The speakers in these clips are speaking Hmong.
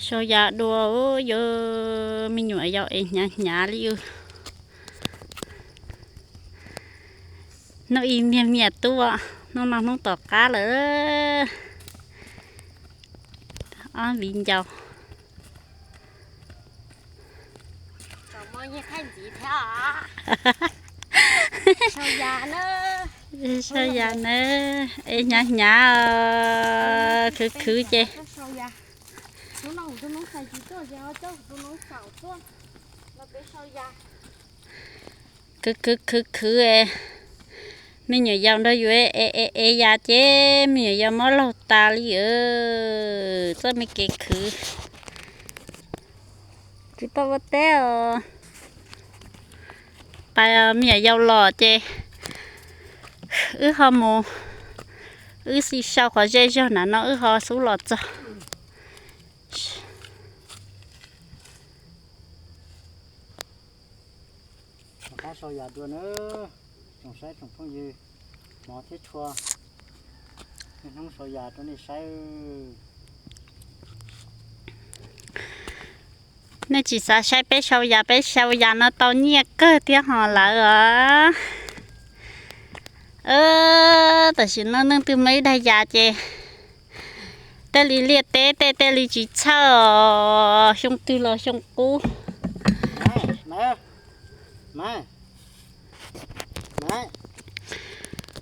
Sau yas dua, yog me nyuam yaus es hnyav hnyav li. Hnub ib niag me nyuam tub, hnub no hnub tom qab lawm. Ob viv ncaus. Sau yas na, es hnyav hnyav, khwv khwv ces. Khwv khwv khwv khwv, me nyuam yaus nrog yus ev yas ces me nyuam yaus mob laug tas li. Txoj me kev khwv, tsis tau ua teb os. Pais me nyuam yaus los ces wb ho mus, wb xij sau qhov zej zog na no wb ho xub los txog. Rov qab sau yas dua na, tsoom saib tsoom phooj ywg hmov thiab tshua, niaj hnub sau yas rau nej saib. Nej tsis xav saib peb sau yas, peb sau yas no tau nyiaj kawg thiab ho lawm os. Tam sim no neej twg muaj ib daig yas ces tej li liaj teb tej, tej li tsis txhawj os, xyoo twg los xyoo qub.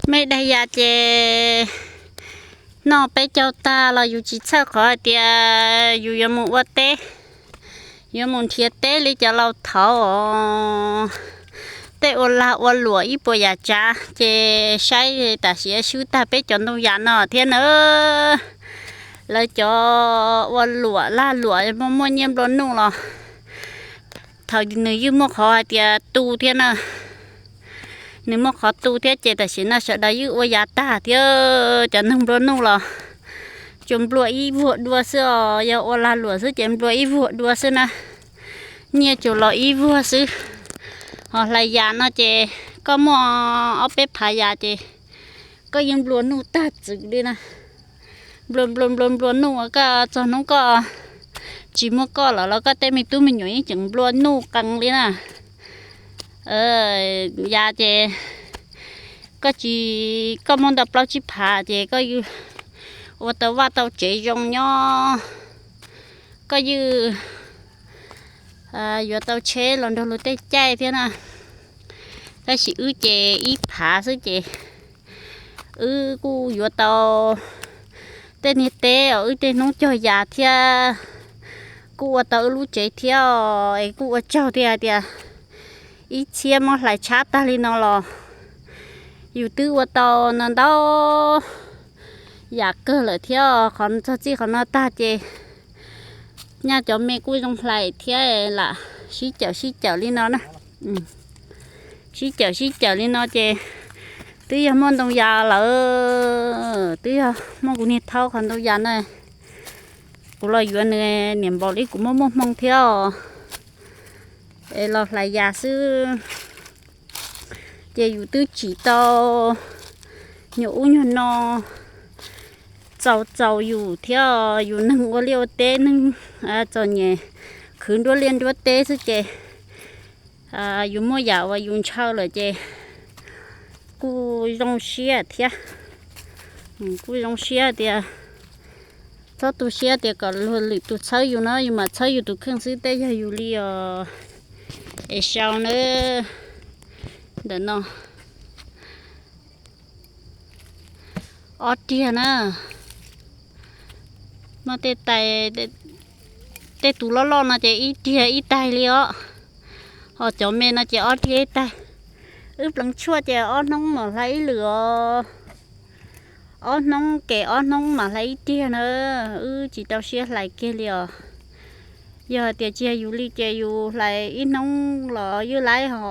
Muaj ib daig yas ces noj peb caug tag los yus tsis txhawj qhov hais tias yus yuav mus ua teb, yuav mus nrhiav teb li cov laus thaud os. Tej ua lag ua luam ib puas yam tsav ces saib tam sim swb tag peb cov ntoo yas no thiab na. Lawv cov ua luam lag luam muaj muaj nyiaj nplua nuj los thaum nws yeej muaj qhov hais tias tu thiab na. Nws muaj qhov tu thiab ces tam sim no sawv daws yeej ua yas tag thiab cov neeg nplua nuj los tsuas nplua ib vuag dua xwb os. Yog ua lag luam xwb ces nplua ib vuag dua xwb na, nyiaj tsuas los ib vuag xwb. Ho hlais yas no ces koj muaj ob peb phav yas ces koj yeej nplua nuj tag txwv li na. Nplua nplua nplua nplua nuj, koj txog hnub koj tsis muaj koj lawm los koj tej me tub me nyuam yeej tseem nplua nuj qees li na. Yas ces koj tsis, koj muaj ntau plaub tsib phav ces koj ua tau vaj tau tsev zoo nyob, koj yeej yuav tau tsheb los nrog luag tej caij thiab na. Tab sis wb ces ib phav xwb ces wb kuj yuav tau tej niag teb os, wb tej hnub cog yas thiab kuj ua tau wb lub tsev thiab os. Es kuj ua tsaug tias hais tias ib txhiab muab hlais tshab tag li no los yus twb ua tau no ntau yam kawg lawm thiab. Qhov txog txij qhov no tag ces nyaj cov me kuj zoo hlais thiab lam sib cawm sib cawm li no na. Sib cawm sib cawm li no ces twb yog muaj ntoo yas lawm, twb yog muaj kuv niag thaub qhov ntoo yas na. Kuv los yuav nws niam npaum li kuv muaj muaj hmoo thiab os. Es los hlais yas xwb ces yus twb tsim tau nyuag ub nyuag no txaus txaus yus thiab. Yus neeg ua liaj ua teb, neeg txom nyem khwv nruab liaj nruab teb xwb ces yus muaj yam uas yus ntshaw lawm ces kuj zoo siab thiab. Kuj zoo siab tias txhob tu siab tias kom luag lwm tus txhawb yus no, yus mam txhawb yus tus kheej xwb, tej yog yus li os. Es sau na, ntawm no ob riag na. Muaj tej tais, tej tus loj loj no ces ib riag ib taig li os. Ho cov me no ces ob riag ib taig. Wb pleev tshuaj ces ob hnub mam hlais ib lwm os. Ob hnub ke ob hnub mam hlais ib riag na. Wb tsis tau siab hlais kiag li os. Yog hais tias tsis yog yus li ces yus hlais ib hnub los ywj laib, ho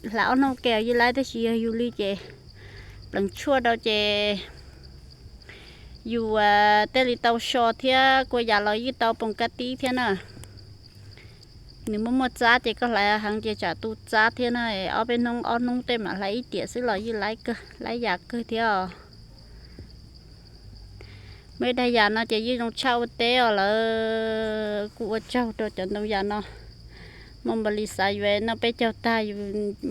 hlais ob hnub ke ywj laib, tab sis yog yus li ces pleev tshuaj rau ces yus tej li tau so thiab kua yas los ywj tau poos kab tib thiab na. Nws muaj muaj txab ces koj hlais heev ces tsam tu txab thiab na. Ob peb hnub ob hnub tej mam hlais ib tiam xwb los ywj laib kawg, laib yas kawg thiab os. Muaj ib daig yas no ces ywj zoo tshaj ua teb os lawm. Kuj ua tsaug rau cov ntoo yas no, muaj npaum li xav yuav noj peb caug tag, yus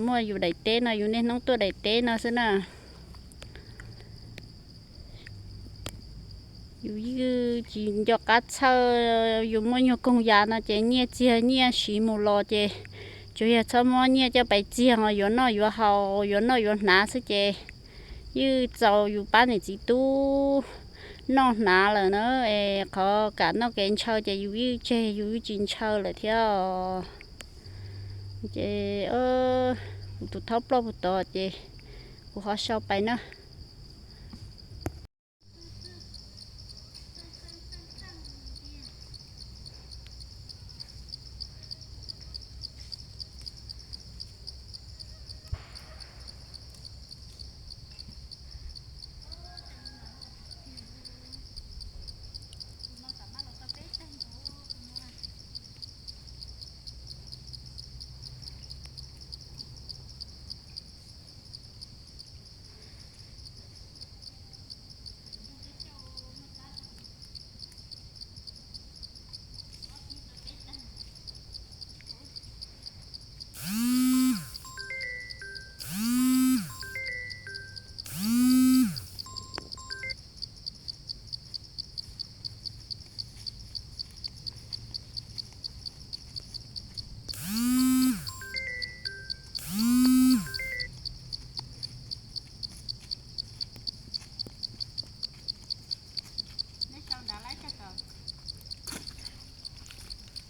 muaj yus daim teb no, yus niaj hnub tuaj daim teb no xwb na. Yus yeej tsis nco qab txhawj, yus muaj nyuag koog yas no ces nyiaj txiag nyiaj siv mus los ces tsuas yog txhob muab nyiaj coj pais txiag os, yuav noj yuav haus, yuav noj yuav hnav xwb ces yeej txaus yus pab niam txiv tub noj hnav lawm na. Es qhov kam noj kev ntshaw ces yus yeej tseg, yus yeej tsis ntshaw lawm thiab. Ces kuv tus thaub ploj puag tod ces kuv ho sau pais na.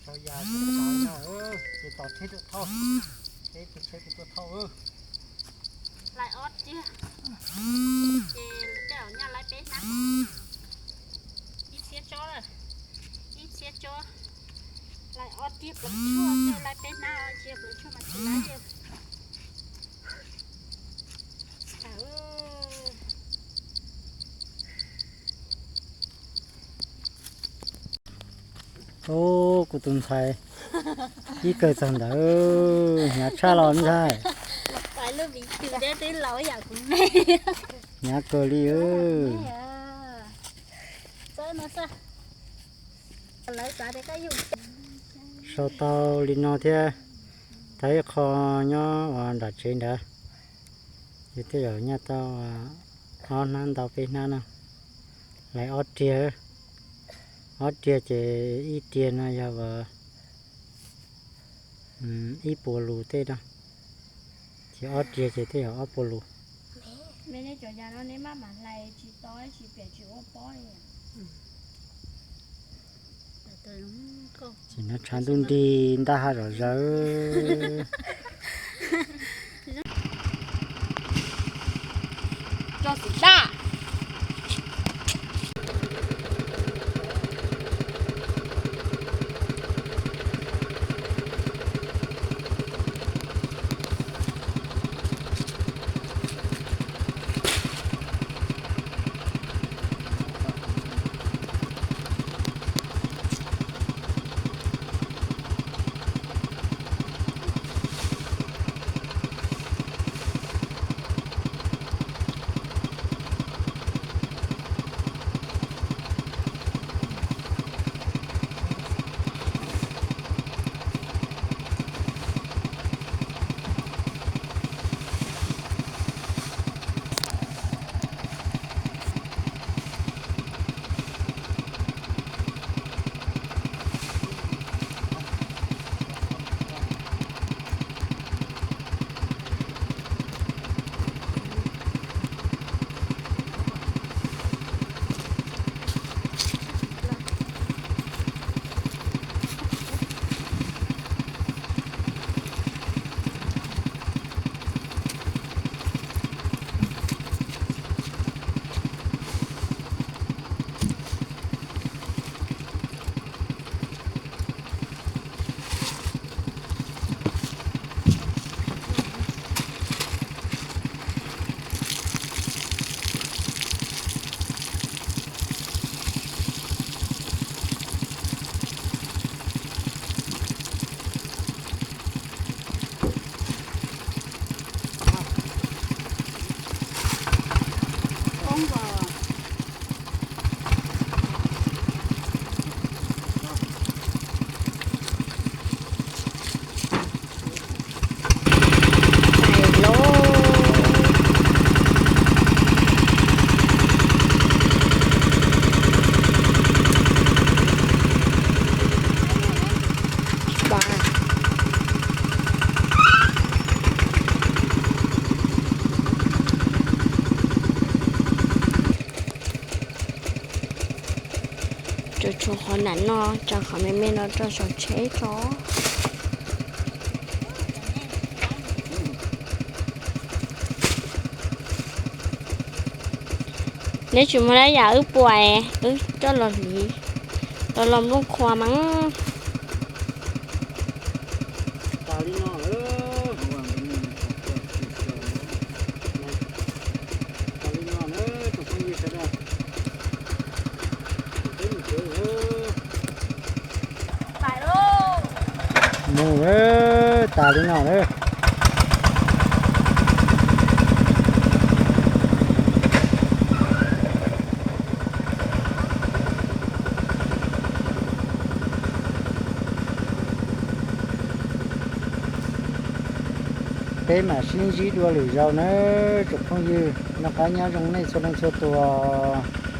Sau yas, ces tos tsheb tuaj thauj, tsheb, tus tsheb tuaj thauj. Lais ob tiag, ces tej zaum nyaj lais peb hnab, ib txhiab tsob, ib txhiab tsob. Lais ob tiag plaws tshuaj, tej lais peb hnab tsis yog plaws tshuaj mas tsis lais. Ub, kuv tus ntxhais ib kawg txog ntawd, hnyav tshaj los ntxhais. Hnyav kawg li. Sau tau li no thiab, tau ib qho nyob uas nram tsev ntawd, ces tej zaum nyaj tau ob hnab ntau peb hnab no. Lais ob riag, ob riag ces ib riag no yog ib puas lus tej no, ces ob riag ces tej zaum ob puas lus. Ces no tshav ntuj nrig ntaj hav zom zaws. Noj tso qhov me me no rau saum tsheb tso. Neb tsis muaj dab yam wb pua, wb coj los hliv, los los nplooj qhuav mas. Mus, tas li no lawm. Peb mam sib ntsib dua lwm zaus nawb tsoom phooj ywg, noj qab nyob zoo nej txhua leej txhua tus.